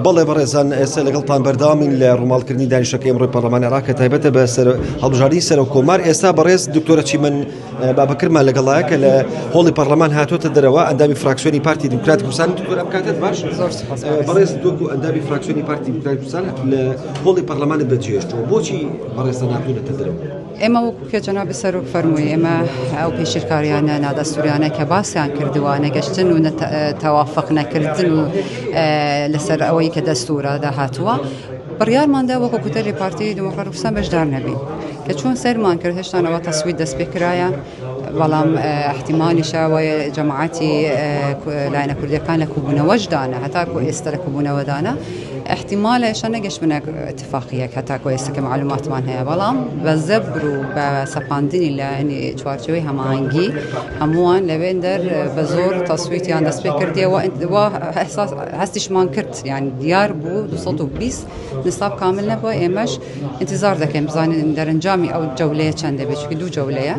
بەڵێ بەڕێزان ئێستا لەگەڵتان بەردەوامین لە ڕووماڵکردنی دانیشتەکەی ئەمڕۆی پەرلەمانی عێراق کە تایبەتە بە سەر هەڵبژاردنی سەرۆک کۆمار ئێستا بەڕێز دکتۆرە چیمەن بابەکرمان لەگەڵایە کە لە هۆڵی پەرلەمان هاتووەتە دەرەوە ئەندامی فراکسیۆنی پارتی دیموکراتی کوردستان دکتۆر ئەم کاتت باش زۆر سپاس بەڕێز وەکو ئەندامی فراکسیۆنی پارتی دیموکراتی کوردستان لە هۆڵی پەرلەمانت بەجێهێشتووە بۆچی بەڕێزتان هاتوونەتە دەرەوە؟ ئێمە وەکو کە جەنابی سەرۆک فەرمووی ئێمە ئەو پێشێلکاریانە نادەستوریانە کە باسیان کردووە نەگەشتن و تەوافق نەکردن و لەسەر ئەوەی کە دەستورە داهاتووە بڕیارماندا وەکو کوتەلی پارتی دیموکرات کوردستان بەشدار نەبین کە چۆن سەرمان کرد هێشتانەوە تەسوید دەست پێ کرایە بەڵام احتیمالیشە وایە جەماعەتی لایەنە کوردیەکان لە کوبوونەوەشدانە هەتاکو ئێستا لە کوبوونەوەدانە احتیمالە ئێشتا نەگەشتبنە اتفاقیەک هەتاکو ئێستا کە معلوماتمان هەیە بەڵام بە زەبر و بە سەپاندنی لایەنی چوارچێوەی هەماهەنگی هەمووان لەوێن دەر بە زۆر تەسویتیان دەست پێ کردیەوە و هەستیشمان کرد یان دیار بوو 220 نساب کامل نەبووە ئێمەش انتظار دەکەین بزانین دەرەنجامی ئەو جەولەیە چەند دەبێت چونکە دوو جەولەیە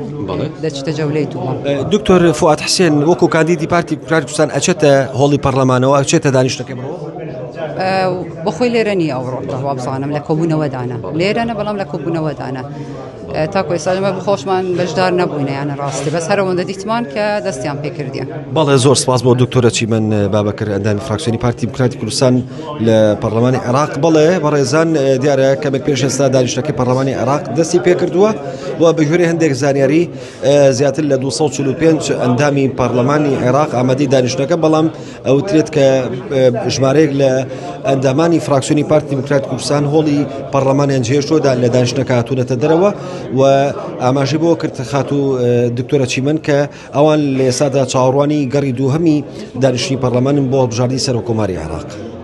دەچتە جەولەی دووەم. دکتۆر فوئاد حسێن وەکو کاندیدی پارتی دیموکراتی کوردستان ئەچێتە هۆڵی پەرلەمانەوە ئەچێتە دانیشتنەکەی بڕۆ؟ بەخۆی لێرە نییە ئەوڕۆ وابزانم لە کۆبوونەوەدانە لێرەنە بەڵام لە کۆبوونەوەدانە. تاکو ئێستا ئێمە خۆشمان بەشدار نەبووینە یانە ڕاستی بەس هەرەوەندە دیتمان کە دەستیان پێکردیە. بەڵێ زۆر سپاس بۆ دکتۆرە چیمەن بابەکر ئەندامی فراکسیۆنی پارتی دیموکراتی کوردستان لە پەرلەمانی عێراق بەڵێ بەڕێزان دیارە کەمێک پێش ئێستا دانیشتەکەی پەرلەمانی عێراق دەستی پێکردووە و بەگوێرەی هەندێک زانیاری زیاتر لە 245 ئەندامی پەرلەمانی عێراق ئامادەی دانیشتەکە بەڵام ئەوترێت کە ژمارەیەک لە ئەندامانی فراکسیۆنی پارتی دیموکرات کوردستان هۆڵی پەرلەمانیان جێهێشتووە لە دانیشتنەکە هاتوونەتە دەرەوە و ئاماژەی بۆ کرد خاتوو دکتۆرە چیمەن کە ئەوان لە ئێستادا چاوەڕوانی گەڕی دووهەمی دانیشتنی پەرلەمانن بۆ هەڵبژاردنی سەرۆککۆماری عێراق.